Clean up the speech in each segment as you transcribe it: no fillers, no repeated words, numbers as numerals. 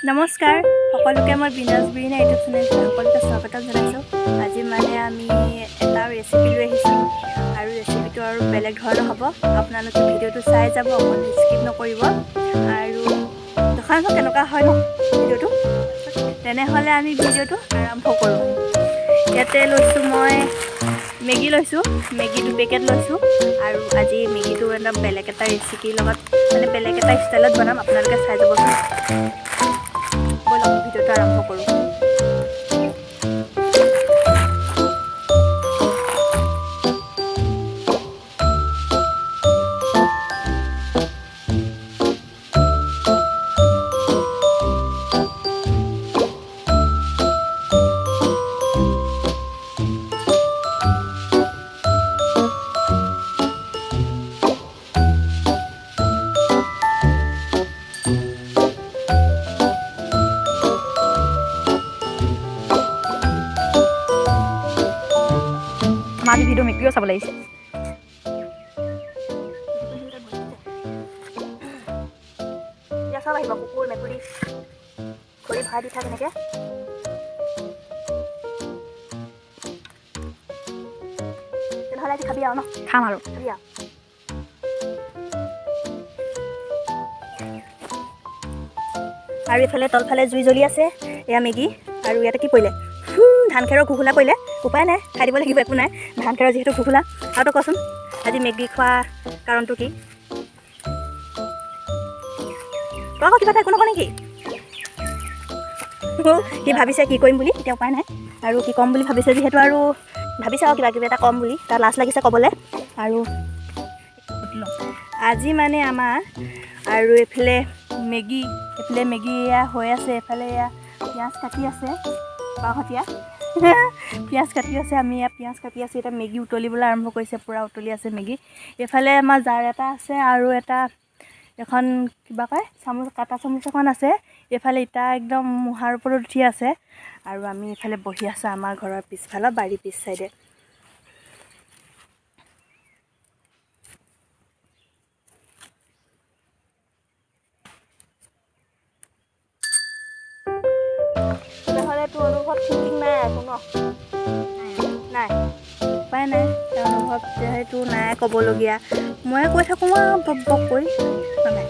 নমস্কাৰ সকলোকে, মই বিনাজ বিৰিণা ইউটিউব চেনেলটোত সকলোকে স্বাগতম জনাইছোঁ। আজি মানে আমি এটা ৰেচিপি লৈ আহিছোঁ আৰু ৰেচিপিটো আৰু বেলেগ ধৰণৰ হ'ব। আপোনালোকে ভিডিঅ'টো চাই যাব, অকণ স্কিপ নকৰিব। আৰু দোকানখন কেনেকুৱা হয় ন ভিডিঅ'টো, তেনেহ'লে আমি ভিডিঅ'টো আৰম্ভ কৰোঁ। ইয়াতে লৈছোঁ মই মেগী লৈছোঁ, মেগী 2 পেকেট লৈছোঁ। আৰু আজি মেগীটো একদম বেলেগ এটা ৰেচিপিৰ লগত, মানে বেলেগ এটা ষ্টাইলত বনাম, আপোনালোকে চাই যাবচোন। ব'লক, ভিডিঅ'টো আৰম্ভ কৰোঁ। আমাৰ আজি ভিডিঅ' মেকুৰীও চাব লাগিছে। এতিয়া চব আহিব, কুকুৰ মেকুৰী। খৰি ভৰাই দি থাক এনেকৈ। তেনেহ'লে আজি খাবি আৰু ন? খাম আৰু। খাবি আৰু। আৰু এইফালে তলফালে জুই জ্বলি আছে। এয়া মেগী। আৰু ইয়াতে কি পৰিলে? ধান খেৰৰ ঘুঘুলা পৰিলে। উপায় নাই, খাই দিব লাগিব, একো নাই। ধান খেৰৰ যিহেতু ঘুঘুলা। আৰু তই কচোন, আজি মেগী খোৱা কাৰণটো কি? তই আকৌ কিবা এটা একো নকওঁ নেকি? কি ভাবিছে কি কৰিম বুলি, এতিয়া উপায় নাই আৰু কি ক'ম বুলি ভাবিছে যিহেতু, আৰু ভাবিছে আৰু কিবা কিবি এটা ক'ম বুলি, তাৰ লাজ লাগিছে ক'বলৈ। আৰু আজি মানে আমাৰ আৰু এইফালে মেগী, এইফালে মেগী এয়া হৈ আছে, এইফালে এয়া পিঁয়াজ কাটি আছে, বাঁহতীয়া পিঁয়াজ কাটি আছে। আমি ইয়াত পিঁয়াজ কাটি আছোঁ। এতিয়া মেগী উতলিবলৈ আৰম্ভ কৰিছে, পূৰা উতলি আছে মেগী। এইফালে আমাৰ জাৰ এটা আছে আৰু এটা এখন কিবা কয় চামুচ, কাটা চামুচ এখন আছে। এইফালে ইটা একদম মুঢ়াৰ ওপৰত উঠি আছে আৰু আমি এইফালে বহি আছোঁ আমাৰ ঘৰৰ পিছফালৰ বাৰীৰ পিছ চাইডে। তেনেহ'লে তোৰ অনুভৱ থিংকিং নাই একো ন? নাই, উপায় নাই। তাৰ অনুভৱ সেইটো নাই ক'বলগীয়া। ময়ে কৈ থাকোঁ আৰু বক বক কৰি নাই।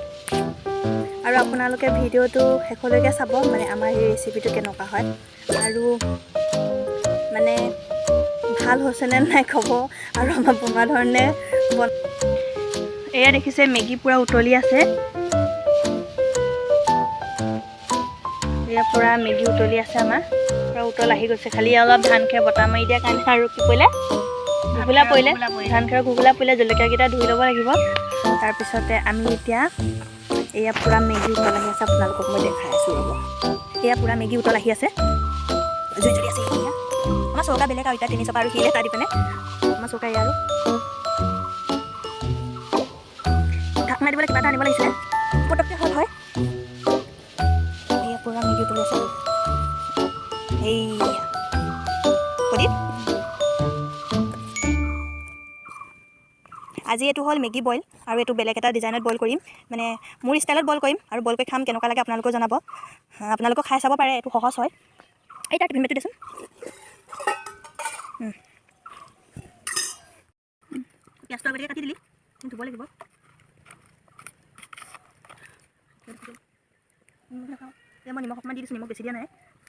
আৰু আপোনালোকে ভিডিঅ'টো শেষলৈকে চাব, মানে আমাৰ এই ৰেচিপিটো কেনেকুৱা হয় আৰু মানে ভাল হৈছেনে নাই ক'ব। আৰু আমাৰ বনোৱা ধৰণে বন এয়া দেখিছে, মেগী পূৰা উতলি আছে। এয়া পূৰা মেগী উতলি আছে আমাৰ, পূৰা উতল আহি গৈছে। খালি অলপ ধান খেৰ বতাহ মাৰি দিয়াৰ কাৰণে আৰু কি পৰিলে, ঘুগুলা পৰিলে, ধান খেৰৰ ঘুগুলা পৰিলে। জলকীয়াকেইটা ধুই ল'ব লাগিব। তাৰপিছতে আমি এতিয়া এয়া পূৰা মেগী উতল আহি আছে, আপোনালোকক মই দেখাই আছোঁ, ৰ'ব। এয়া পূৰা মেগী উতল আহি আছে, জুই জ্বলি আছে। এতিয়া আমাৰ চৌকা বেলেগ আৰু, এতিয়া তিনি চপা আৰু শিল এটা দি পিনে আমাৰ চৌকা এয়া। আৰু ঢাকনা দিবলৈ কিবা এটা আনিব লাগিছিলে, পটককৈ হ'ল হয়। এয়া পূৰা মেগী উতলি আছে। এইয়া প্ৰদীপ, আজি এইটো হ'ল মেগী বইল আৰু এইটো বেলেগ এটা ডিজাইনত বইল কৰিম, মানে মোৰ ষ্টাইলত বইল কৰিম আৰু বইল কৰি খাম। কেনেকুৱা লাগে আপোনালোকেও জনাব। আপোনালোকেও খাই চাব পাৰে, এইটো সহজ হয়। এই তাৰ টিফিন বেগটো দেচোন। পিঁয়াজটো আগতীয়াকৈ কাটি দিলি, ধুব লাগিব। নিমখ নাখাওঁ। এতিয়া মই নিমখ অকণমান দি দিছোঁ, নিমখ বেছি দিয়া নাই,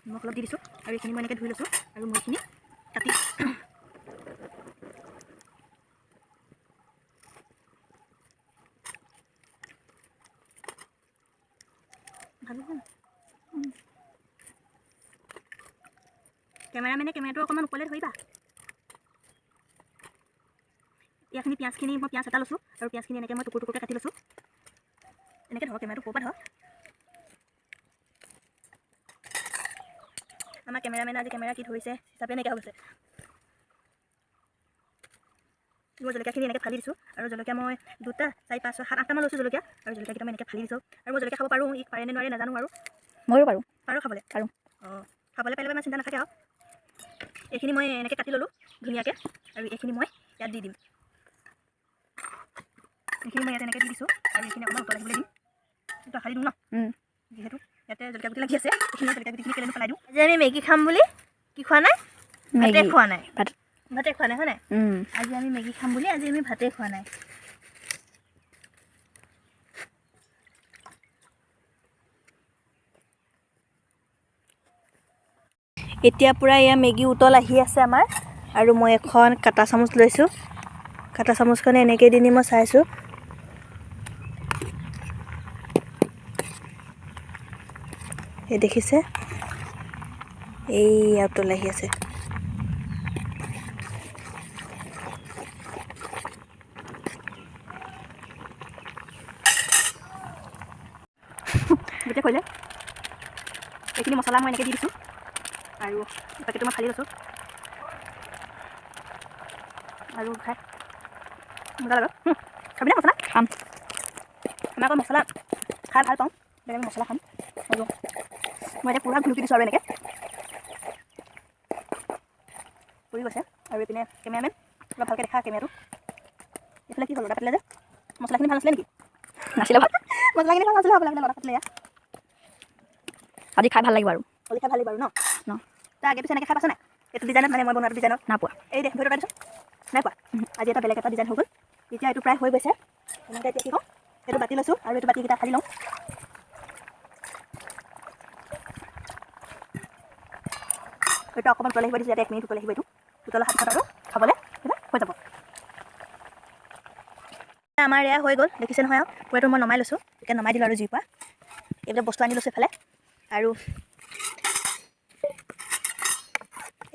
নিমখ অলপ দি দিছোঁ। আৰু এইখিনি মই এনেকৈ ধুই লৈছোঁ আৰু মই এইখিনি কাটি ভাল হৈছে। কেমেৰামেনে কেমেৰাটো অকণমান ওপৰলৈ ধৰিবা। ইয়াখিনি পিঁয়াজখিনি, মই পিঁয়াজ এটা লৈছোঁ আৰু পিঁয়াজখিনি এনেকৈ মই টুকুৰ টুকুৰকৈ কাটি লৈছোঁ। এনেকৈ ধৰক কেমেৰাটো, ক'ৰ পৰা ধৰক। আমাৰ কেমেৰামেনে আজি কেমেৰা কি ধৰিছে হিচাপে নাইকিয়া হৈ গৈছে। মই জলকীয়াখিনি এনেকৈ ফালি দিছোঁ আৰু জলকীয়া মই দুটা, চাৰি, পাঁচ, ছয়, সাত, আঠটামান লৈছোঁ জলকীয়া। আৰু জলকীয়াকেইটা মই এনেকৈ ফালি দিছোঁ। আৰু মই জলকীয়া খাব পাৰোঁ, ই পাৰে নে নোৱাৰে নাজানো আৰু। ময়ো পাৰোঁ। পাৰোঁ খাবলৈ? পাৰোঁ। অঁ, খাবলৈ পাৰিলে ইমান চিন্তা নাথাকে। আৰু এইখিনি মই এনেকৈ কাটি ল'লোঁ ধুনীয়াকৈ আৰু এইখিনি মই ইয়াত দি দিম। এইখিনি মই ইয়াত এনেকৈ দি দিছোঁ আৰু এইখিনি অকণমান উতল আহিবলৈ দিম। এইটো আশা দিওঁ ন? যিহেতু ইয়াতে জলকীয়া গুটি লাগি আছে, এইখিনি জলকীয়া গুটিখিনি কেলেনো পেলাই দিওঁ। আজি আমি মেগী খাম বুলি কি খোৱা নাই, ভাতে খোৱা নাই, ভাতে খোৱা নাই, হয় নাই? আজি আমি মেগী খাম বুলি আজি আমি ভাতে খোৱা নাই। এতিয়া পূৰা এয়া মেগী উতল আহি আছে আমাৰ। আৰু মই এখন কাটা চামুচ লৈছোঁ, কাটা চামুচখনে এনেকৈ দি নি মই চাইছোঁ। এই দেখিছে, এইয়া উতল আহি আছে। গোটেই হৈ যায়। এইখিনি মছলা মই এনেকৈ দি দিছোঁ আৰু পেকেটটো মই ফালি লৈছোঁ আৰু খাই মজা লাগে। খাবিনে মছলা? খাম। আমি আকৌ মছলা খাই ভাল পাওঁ, সেইকাৰণে আমি মছলা খাম। আৰু মই এতিয়া পূৰা ঘুলকি দিছোঁ আৰু এনেকৈ পুৰি গৈছে। আৰু এইপিনে কেমেৰামেন অলপ ভালকৈ দেখা কেমেৰাটো। এইফালে কি হ'ল, লদা পাতিলে যে মছলাখিনি ভাল নাছিলে নেকি? নাছিলে ভাল। মছলাখিনি ভাল নাছিলে, হ'বলা লদা পাতিলে। আজি খাই ভাল লাগিব আৰু। আজি খাই ভাল লাগিব আৰু ন? ন। তই আগে পিছে এনেকৈ খাই পাইছ নাই এইটো ডিজাইনত? মানে মই বনোৱাটো ডিজাইনত নাই পোৱা। এই দে ভৰিটো দিছোঁ, নাই পোৱা। আজি এটা বেলেগ এটা ডিজাইন হৈ গ'ল। এতিয়া এইটো প্ৰায় হৈ গৈছে। তেনেকৈ এতিয়া কি কওঁ, এইটো বাতি লৈছোঁ আৰু এইটো বাতিকেইটা ফালি লওঁ। এইটো অকণমান উতল আহিব দিছোঁ, ইয়াতে 1 মিনিট উতল আহিব। এইটো উতল অহাৰ পিছত আৰু খাবলৈ হৈ যাব। আমাৰ এয়া হৈ গ'ল, দেখিছে নহয় আৰু পুৰাটো মই নমাই লৈছোঁ। এতিয়া নমাই দিলোঁ আৰু জুইৰ পৰা এইবিলাক বস্তু আনি লৈছোঁ এইফালে। আৰু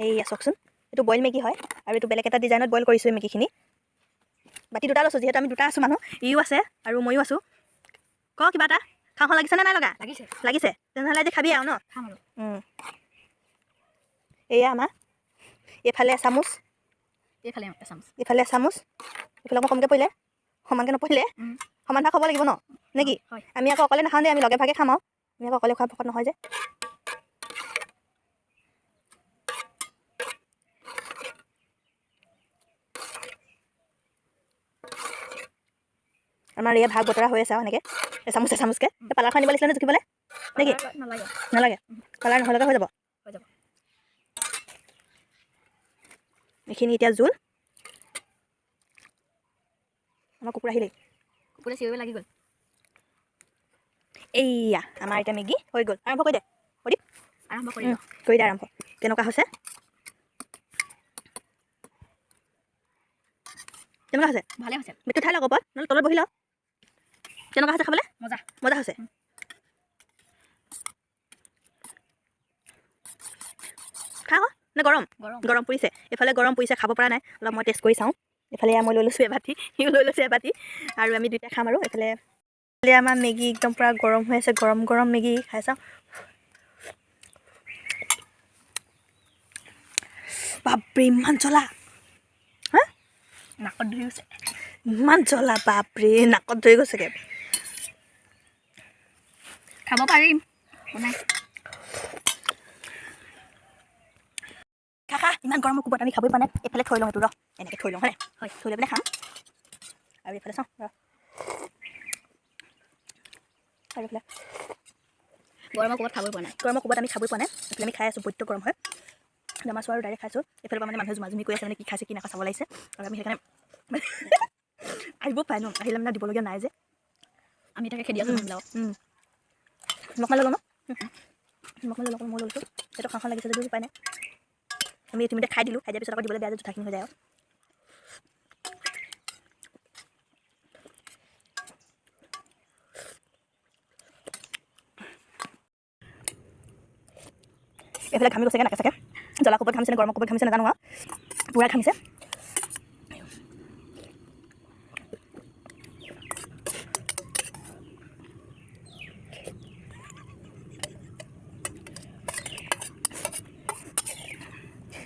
এইয়া চাওকচোন, এইটো বইল মেগী হয় আৰু এইটো বেলেগ এটা ডিজাইনত বইল কৰিছোঁ এই মেগীখিনি। বাতি দুটা লৈছোঁ, যিহেতু আমি দুটা আছোঁ মানুহ, ইও আছে আৰু ময়ো আছোঁ। ক কিবা এটা খাওঁ খাওঁ লাগিছেনে নাই লগা? লাগিছে। লাগিছে, তেনেহ'লে আজি খাবি আৰু ন? খাম আৰু। এয়া আমাৰ এইফালে এচামুচ, এইফালে এচামুচ, এইফালে এচামুচ, এইফালে অকণ কমকৈ পৰিলে, সমানকৈ নপৰিলে সমান ভাগ হ'ব লাগিব ন, নে কি? হয়। আমি আকৌ অকলে নাখাওঁ দেই, আমি লগে ভাগে খাম আৰু। আমি আকৌ অকলে খোৱা ভকত নহয় যে। আমাৰ এয়া ভাগ বতৰা হৈ আছে আৰু এনেকৈ এচামুচ এচামুচকৈ। পালাৰখন আনিব লাগিছিলে নে জুখিবলৈ, নে কি? নালাগে। নালাগে, পালাৰ নহ'লেকে হৈ যাব। হৈ যাব। এইখিনি এতিয়া জোল। আমাৰ কুকুৰ আহিলেই, কুকুৰে চিঞৰিব লাগি গ'ল। এইয়া আমাৰ এতিয়া মেগী হৈ গ'ল। আৰম্ভ কৰি দে প্ৰদীপ। আৰম্ভ কৰি কৰি দে আৰম্ভ। কেনেকুৱা হৈছে? কেনেকুৱা হৈছে? ভালে হৈছে। বেগটো ঠাই লওক ওপৰত, নহ'লে তলত বহি লওক। কেনেকুৱা হৈছে খাবলৈ? মজা। মজা হৈছে। খা আকৌ নে গৰম? গৰম। গৰম পৰিছে, এইফালে গৰম পৰিছে, খাব পৰা নাই। অলপ মই টেষ্ট কৰি চাওঁ। এইফালে মই লৈ লৈছোঁ এবাতি, সিও লৈ লৈছে এবাতি, আৰু আমি দুইটা খাম। আৰু এইফালে আমাৰ মেগী একদম পূৰা গৰম হৈ আছে, গৰম গৰম মেগী খাই চাওঁ। বাপৰে ইমান জ্বলা! হা, নাকত ধৰি গৈছে। ইমান জ্বলা, বাপৰে নাকত ধৰি গৈছেগৈ। খাব পাৰিম বনাই। খা খা, ইমান গৰমৰ কোবত আমি খাবই পোৱা নাই। এইফালে থৈ লওঁ এইটো, ৰ এনেকৈ থৈ লওঁ, হয়নে? হয়। থৈ লৈ পেলাই খাম। আৰু এইফালে চাওঁ, ৰ। আৰু এইফালে গৰমৰ কোবত খাবই পোৱা নাই। গৰমৰ কোবত আমি খাবই পোৱা নাই। এইফালে আমি খাই আছোঁ, বৈদ্য গৰম হয়। জমাছোঁ আৰু ডাইৰেক্ট খাইছোঁ। এইফালৰ পৰা মানে মানুহে জুমা জুমি কৰি আছে, মানে কি খাইছে কি নাখাইছে চাব লাগিছে। আৰু আমি সেইকাৰণে আহিব পাই ন, আহিলে মানে দিবলগীয়া নাই যে। আমি তাকে খেদি আছোঁ মানুহবিলাকক। নিমখ মাৰি ল'লোঁ ন? নিমখ মাৰি ল'লোঁ, মই লৈছোঁ। সেইটো খাওঁ খাওঁ লাগিছে যদিও উপায় নাই। আমি ইতিমধ্যে খাই দিলোঁ, খাই দিয়াৰ পিছত আকৌ দিবলৈ বেয়া যে জোঠাখিনি হৈ যায় আৰু। এইফালে ঘামি গৈছেগৈ নাকে চাকে, জ্বলা কোবত ঘামিছে নে গৰমৰ কোবত ঘামিছে নাজানো আৰু, পূৰা ঘামিছে।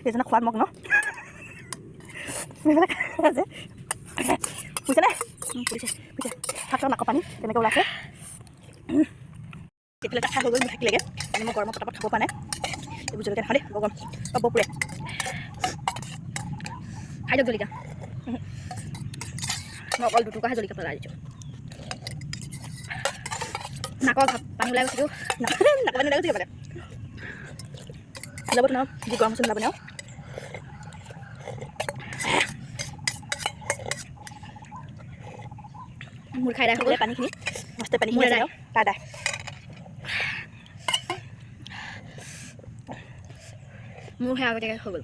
এইজনে খোৱাত মগ্ন। বুজিছেনে? বুজিছে, বুজিছে। থাকক নাকৰ পানী তেনেকৈ ওলাইছে। এইফালে এটা খাই হৈ গ'ল, মোৰ থাকিলেগৈ। মানে মই গৰমৰ পটাপট খাব পৰা নাই। এইবোৰ জলকীয়া নাখাওঁ দেই, বৰ গৰম, বৰ পুৰে। খাই দিয়ক জলকীয়া। মই অকল দুটুকুৰাহে জলকীয়া পেলাই দিছোঁ। নাকৰ ভাপ পানী ওলাই গৈছেতো। নাকৰ পানী ওলাই গৈছে মানে। ওলাব ন, যি গৰম হৈছে, ওলাব ন। মোৰ খাই দাই হৈ গ'ল। পানীখিনি মস্ত পানীখিনি মোৰ আছে। এদাই। আৰু তাৰ দাই। মোৰহে আগতীয়াকৈ হৈ গ'ল।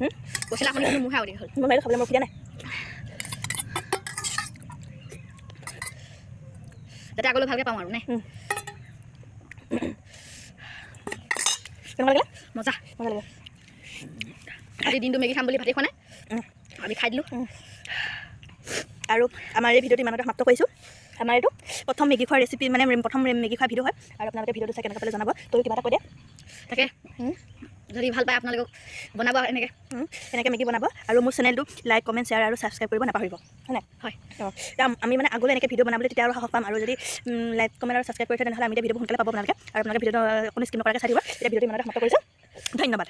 হুম? কৈছিলে আপুনি, কিন্তু মোৰহে আগতীয়াকৈ হ'ল। মই মাৰিলো, খাবলৈ মই দিয়া নাই। যাতে আগলৈ ভালকৈ পাওঁ আৰু নে। কেনেকুৱা লাগিলে? মজা। মজা লাগে। আজি দিনটো মেগী খাম বুলি ভাতি খোৱা নাই। আমি খাই দিলোঁ। আৰু আমাৰ এই ভিডিঅ'টো ইমানতে সমাপ্ত কৰিছোঁ। আমাৰ এইটো প্ৰথম মেগী খোৱাৰ ৰেচিপি, মানে প্ৰথম মেগী খোৱা ভিডিঅ' হয়। আৰু আপোনালোকে ভিডিঅ'টো চাই কেনেকুৱা পালে জনাব। তই কিবা এটা কৈ দে। তাকে, যদি ভাল পায় আপোনালোকক বনাব এনেকৈ। এনেকৈ মেগী বনাব আৰু মোৰ চেনেলটো লাইক, কমেণ্ট, শ্বেয়াৰ আৰু ছাবস্ক্ৰাইব কৰিব নাপাহৰিব, হয় নাই? হয়। অঁ, এতিয়া আমি মানে আগলৈ এনেকৈ ভিডিঅ' বনাবলৈ তেতিয়া আৰু সাহস পাম। আৰু যদি লাইক, কমেণ্ট আৰু ছাবস্ক্ৰাইব কৰি থয়, তেনেহ'লে আমি এতিয়া ভিডিঅ' সোনকালে পাব আপোনালোকে। আৰু আপোনালোকে ভিডিঅ'টো কোনো স্কিপ নকৰাকৈ চাই থাকিব। এতিয়া ভিডিঅ'টো ইমানতে সমাপ্ত কৰিছোঁ। ধন্যবাদ।